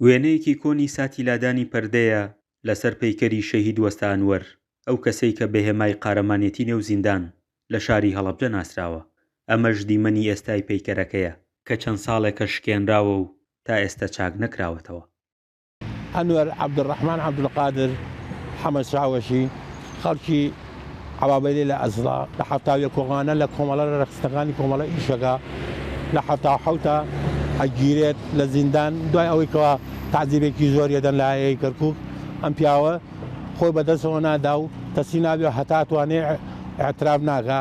وێنەیەکی کۆنی ساتی لادانی پەردەیە لەسەر پەیکەری شەهید وەستا ئەنوەر، ئەو کەسەی کە بە هێمای قارەمانێتی نێو زیندان لە شاری هەڵەبجە ناسراوە، ئەمەش دیمەنی ئێستای پەیکەرەکەیە کە چەند ساڵێکە شکێنراوە و تا ئێستە چاک نەکراوەتەوە. ئەنوەر عەبدولڕەحمان عەبدولقادر حەمە چاوەشی، خەڵکی عەوابەیلێ لە ئەزڵا، لە 71 کۆغانە لە کۆمەڵە لە ڕێکخستنەکانی کۆمەڵە ئیشەکە لە 77 ئەگیرێت لە زیندان دوای ئەوەی کەوا تەعزیبێکی زۆر یەدەن لە ئایەی کەرکوک ئەم پیاوە خۆی بەدەستەوە نادا و تەسلیم نابێ و هەتا توانێ ئیعتراف ناکا.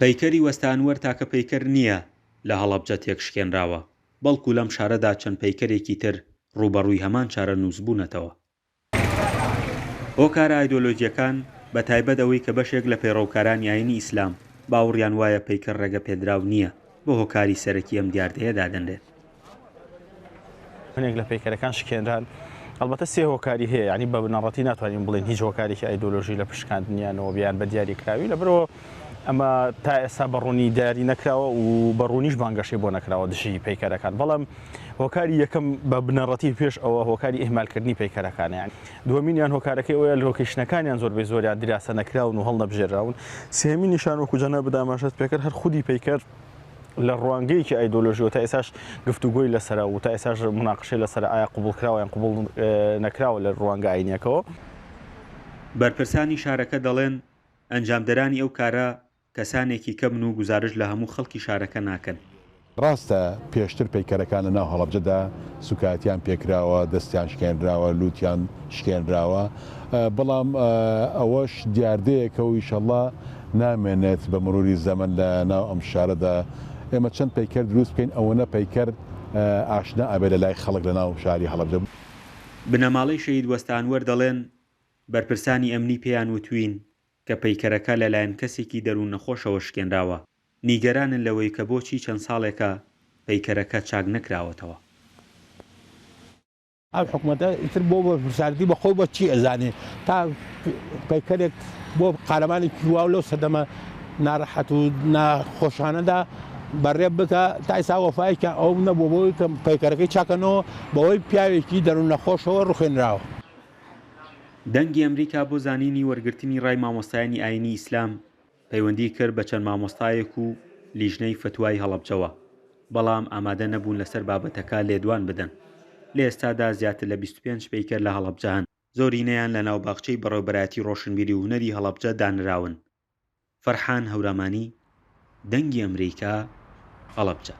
پەیکەری وەستا ئەنوەر تاکە پەیکەر نییە لە هەڵەبجە تێکشکێنراوە، بەڵکو لەم شارەدا چەند پەیکەرێکی تر ڕووبەڕووی هەمان چارەنووس بوونەتەوە. هۆکارە ئایدۆلۆجییەکان، بەتایبەت ئەوەی کە بەشێک لە پەیڕەوکارانی ئایینی ئیسلام باوڕیان وایە پەیکەر ڕێگەپێدراو نییە، بە هۆکاری سەرەکی ئەم دیاردەیە دادەنرێت. هەنێک لە پەیکەرەکان شکێنران، ئەڵبەتە سێ هۆکاری هەیە، یانی بە بنەڕەتی ناتوانین بڵێین هیچ هۆکارێکی ئایدۆلۆژی لە پشت شکاندنیانەوە بیان بە دیاریکراوی، لەبەرئەوە ئەمە تا ئێستا بە ڕوونی دیاری نەکراوە و بە ڕوونیش بانگەشەی بۆ نەکراوە دژی پەیکەرەکان، بەڵام هۆکاری یەکەم بە بنەڕەتی پێش ئەوە هۆکاری ئیهمالکردنی پەیکەرەکانە، یانی دووەمینیان هۆکارەکەی ئەوەیە لۆکەیشنەکانیان زۆربەی زۆریان دیراسە نەکراون و هەڵنەبژێراون، سێهەمینیشان وەکو جەنابت ئاماژەت پێکرد هەر خودی پەیکەر لە ڕوانگەیەکی ئایدۆلۆژیەوە تا ئێستاش گفتوگۆی لەسەرە و تا ئێستاش موناقەشەی لەسەرە ئایا قبوڵکراوە یان قبوڵ نەکراوە لە ڕوانگە ئاینیەکەوە. بەرپرسانی شارەکە دەڵێن، ئەنجامدەرانی ئەو کارە کەسانێکی کەمن و گوزارشت لە هەموو خەڵکی شارەکە ناکەن. ڕاستە پێشتر پەیکەرەکان لە ناو هەڵەبجەدا سوکایەتیان پێکراوە، دەستیان شکێنراوە، لوتیان شکێنراوە، بەڵام ئەوەش دیاردەیەکە و ئیشەڵا نامێنێت بە مروری زەمەن لە ناو ئەم شارەدا ئێمە چەند پەیکەر دروست بکەین ئەوەنە پەیکەر ئاشنا ئەبێت لە لای خەڵک لە ناو شاری هەڵەبجە. بنەماڵەی شەهید وەستا ئەنوەر دەڵێن، بەرپرسانی ئەمنی پێیان وتوین کە پەیکەرەکە لەلایەن کەسێکی دەروون نەخۆشەوە شکێنراوە، نیگەرانن لەوەی کە بۆچی چەند ساڵێکە پەیکەرەکە چاک نەکراوەتەوە. ئەم حکومەتە ئیتر بۆ بەرپرسیارێتی بە خۆی بە چی ئەزانێ تا پەیکەرێک بۆ قارەمانێکی واو لەو سەردەمە ناڕەحەت و ناخۆشانەدا بەڕێ بکە تا ئێستا وەفایەکیان ئەو نەبووە بۆی کە پەیکەرەکەی چاکەنەوە بەوەی پیاوێکی دەروون نەخۆشەوە ڕوخێنراوە. دەنگی ئەمریکا بۆ زانینی وەرگرتنی ڕای مامۆستایانی ئاینی ئیسلام پەیوەندی کرد بە چەند مامۆستایەک و لیژنەی فەتوای هەڵەبجەوە، بەڵام ئامادە نەبوون لەسەر بابەتەکە لێدوان بدەن. لە ئێستادا زیاتر لە 25 پەیکەر لە هەڵەبجە هەن، زۆرینەیان لە ناو باخچەی بەڕێوەبەرایەتی ڕۆشنبیری و هونەری هەڵەبجە دانراون. فەرحان هەورامانی، دەنگی ئەمریکا، هەڵەبجە.